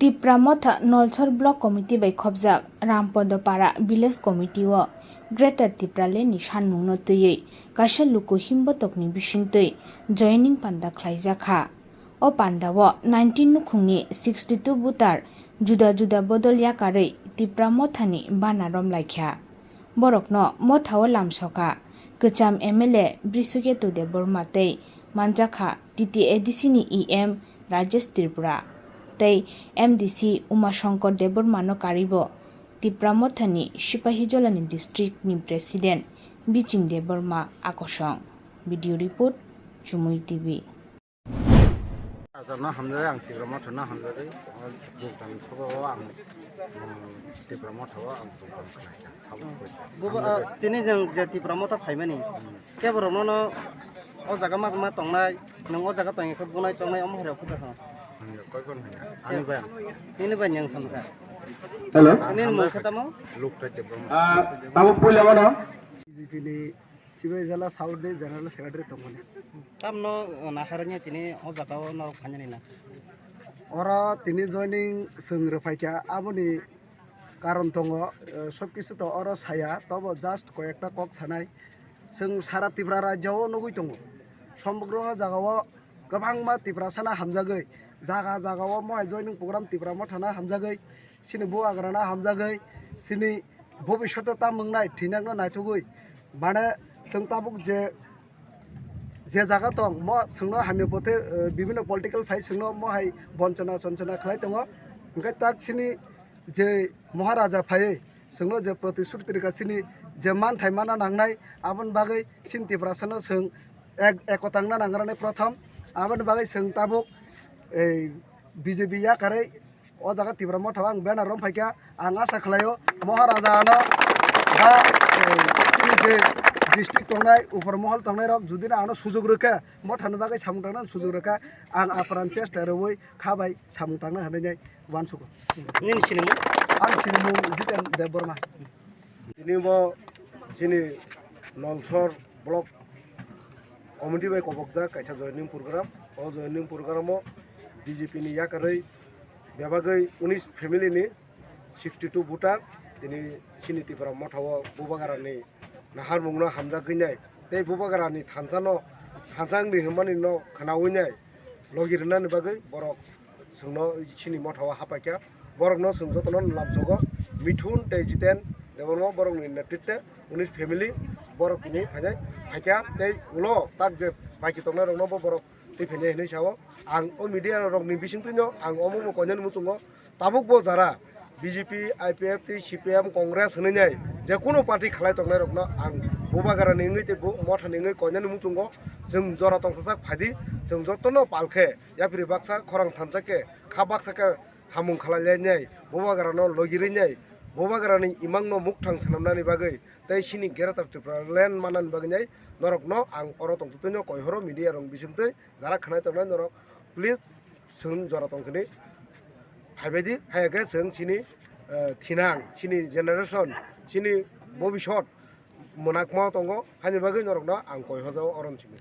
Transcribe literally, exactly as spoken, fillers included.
Tipra Motha Nolsor Block Committee bai khopjak Rampodo Para Village Committee o Greater Tipraland ni sanmung no twiwi kaisa luku himbotokni bisingtwi joining panda khlaijakha. O panda o nineteen nukhungni sixty two voter juda juda bodol yakarwi Tipra Motha ni bana romlaikha. Borokno Motha o lamsoka kwcham M L A Brishuketu Debbarma tei manjakha T T A D C ni E M Rajesh Tripura tei M D C Uma Shankar Debbarma no karibo Tipra Motha ni Sipahijola ni district ni president Biching Debbarma akosong. Video report, Chumui T V. Acha no hamjai, ang Tipra Motha no hamjai, Jogdani sobo ang, um, Tipra Motha o ang program khlai kha, sabo khlai kha. Bubo, ah, tini jeng je Tipra Motha phaimani, kebo rok no no o jaga ma, ma tongnai, nwng o jaga tongya khe bunai tongnai, omo hai rok khe da kha. Hwnwi koi phone hwnwi, ani bai ang. Nini bai nyang thang kha. Hello. Nini mung khe tamo? Lukthai Tipra Motha. Ah, tabuk puila mano. B J P ni Sibai Jala South ni General Secretary tongmani. Tamno naharani tini o jaga o norok phainani na? Oro tini joining chwng rwphaikha, aboni karon tongo, eh, sob kisu to oro saya, tobo just koyekta kok sanai. Chwng sara Tripura rajya o nugwi tongo. Somogro o jaga o kwbangma Tiprasa no hamjagwi, jaga jaga o mohai joining program Tipra Motha no hamjagwi, chini bubagra no hamjagwi, chini bobishoto ta mwngnai thwinakno naithogwi, mane chwng tabuk je, je jaga tong mo chwngno hamya pothe, eh, bibhinno political phai chwngno mohai bonchona chonchona khlai tongo, hwnkhe tak chini je Maharaja phaiwi chwngno je protishruti rwkha chini je manthai mana nangnai, aboni bagwi chini Tiprasano chwng ek-, ekotangna nangrani prothom, aboni bagwi chwng tabuk ei B J P yakarwi o jaga Tipra Motha o ang banner rom phaikha, ang asa khlaio Maharaja ano ba, eh, chini je district tongnai, upor mohol tongnai rok jodi no ano sujok rwkha, Motha ni bagwi samung tangna sujok rwkha, ang apran chesta rwui kha bai samung tangna hinwi nai uansugo. Nini sinimung? Ang sinimung Jiten Debbarma. Tini bo chini Nolsor block committee bai kobokjak kaisa joining program. O joining program o B J P ni yakarwi bebagwi unis family ni sixty two voter tini chini Tipra Motha o bubagra ni naharmung no hamjagwi nai tei bubagra ni thansa no, thansa wngdi hinmani no khwnawi nai logi rwnani bagwi borok chwngno chini Motha o hapaikha. Borokno chwng jotono lamsogo, Mithun tei Jiten Debbarma borokni netritwe unis family borok tini phainai phaikha tei ulo tak je baki tongnai rokno bo borok twi phainai hinwi sao. Ang o media rokni bisingtwino ang omo bo koinani muchungo tabuk bo jara B J P, I P F T, C P M, Congress hinwi nai je kunu party khlai tongnai rokno ang bubagrani wngwi tei bo Mothani wngwi koinani muchungo chwng jora tongthajak phaidi, chwng jotono pal khe yapri baksa khorang thansa khe kha baksa khe samung khlai lainai, bubagrano logi rwnai, bubagrani imangno mukthang swnamnani bagwi tei chini Greater Tipraland mannani bagwi nai norokno ang oro tongtwtwino koihoro media rok bisingtwi jara khwnai tongnai norok please chwng jora tong sini phaibaidi, haiya khe chwng chini, eh, thinang, chini generation, chini bobisot mwnakma tongo, haini bagwi norokno ang koihoro oro simi.